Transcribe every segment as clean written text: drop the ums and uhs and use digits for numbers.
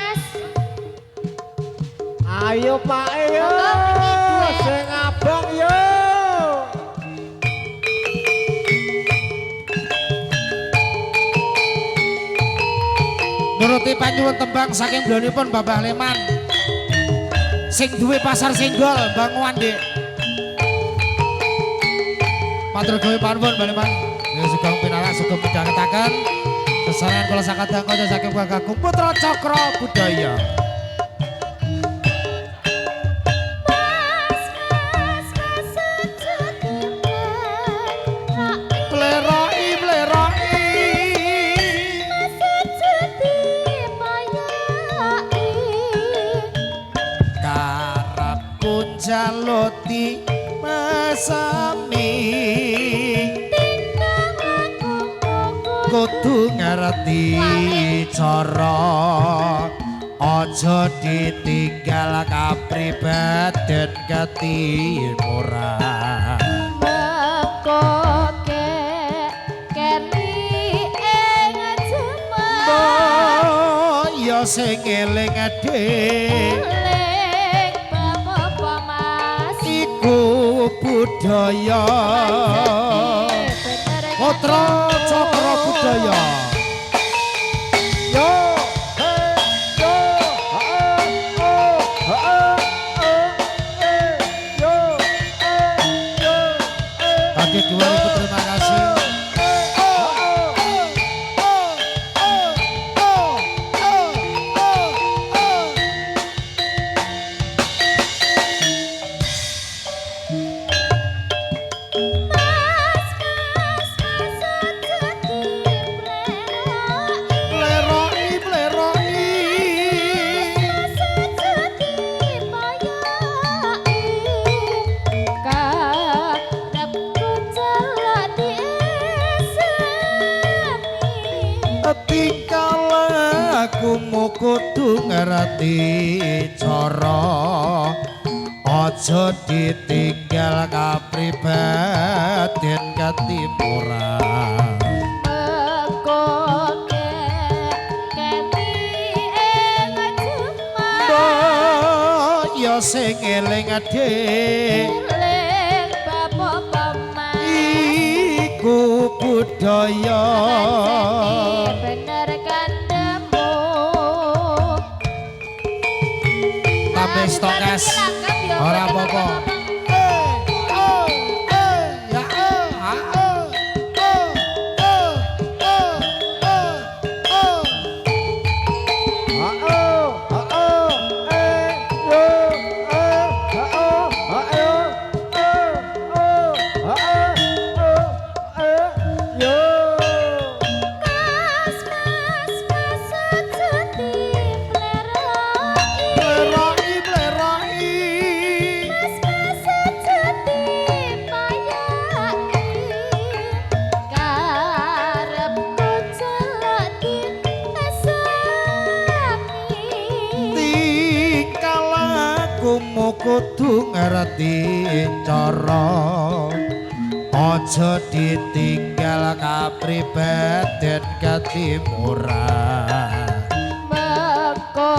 Mas. Ayo Pak yo. Monggo, mriki duet. Sing abang yo. Nuruti panyuwun tembang saking blonipun Babah Leman. Sing duwe pasar Senggol Banguan, Dik. Matur gawe panuwun Mbah Leman. Ya sugeng pinarak sugeng midhangetaken sesarengan kula sakadang kanca saking Kakung Putra Cakra Budaya. Mas, mas, mas, aja diplerai. Pleroi pleroi. Mas aja dipayai. Karepku njaluti mesemi. Tingkah lakumu Kudu ngerti cara, aja ditinggal kapribaden ketimuran. Mengko keri ing jemah. Ya sing eling dik Eling bapak Mas. Iku budaya. Bener Putra Cakra Budaya. Yo, hey, yo, ha, oh, ha, oh, eh, yo, eh, yo, eh. Bagi 2000 terima kasih. Oh, oh, oh, oh, oh, oh, oh, oh. Mas, mas, mas, aja diplerai. Pleroi pleroi. Mas aja dipayai. Karepku celak diesemi. Tingkah lakumu kudu ngerti cara, aja ditinggal kapribaden ketimuran. Mengko keri ing jemah. Ya sing eling dik Eling bapak Mas. Iku budaya. Bener kandemu. Tambah stok es. Ora apa-apa. Eh, oh, eh, ya, oh, ha, oh, oh, oh, oh, oh, oh. Ha, oh, ha, oh, eh, yo, eh, ha, oh, ha, yo, oh, oh, ha, oh, eh, yo. Mas, mas, mas, aja diplerai. Pleroi pleroi. Mas, mas, aja dipayai. Karepku celak diesemi. Tingkah lakumu kudu ngerti cara, aja ditinggal kapribaden ketimuran. Mengko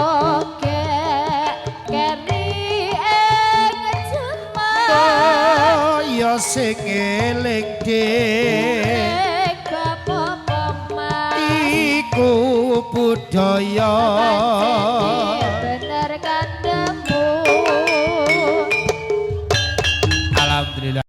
keri ing jemah. Ya sing eling dik Eling bapak Mas. Iku budaya.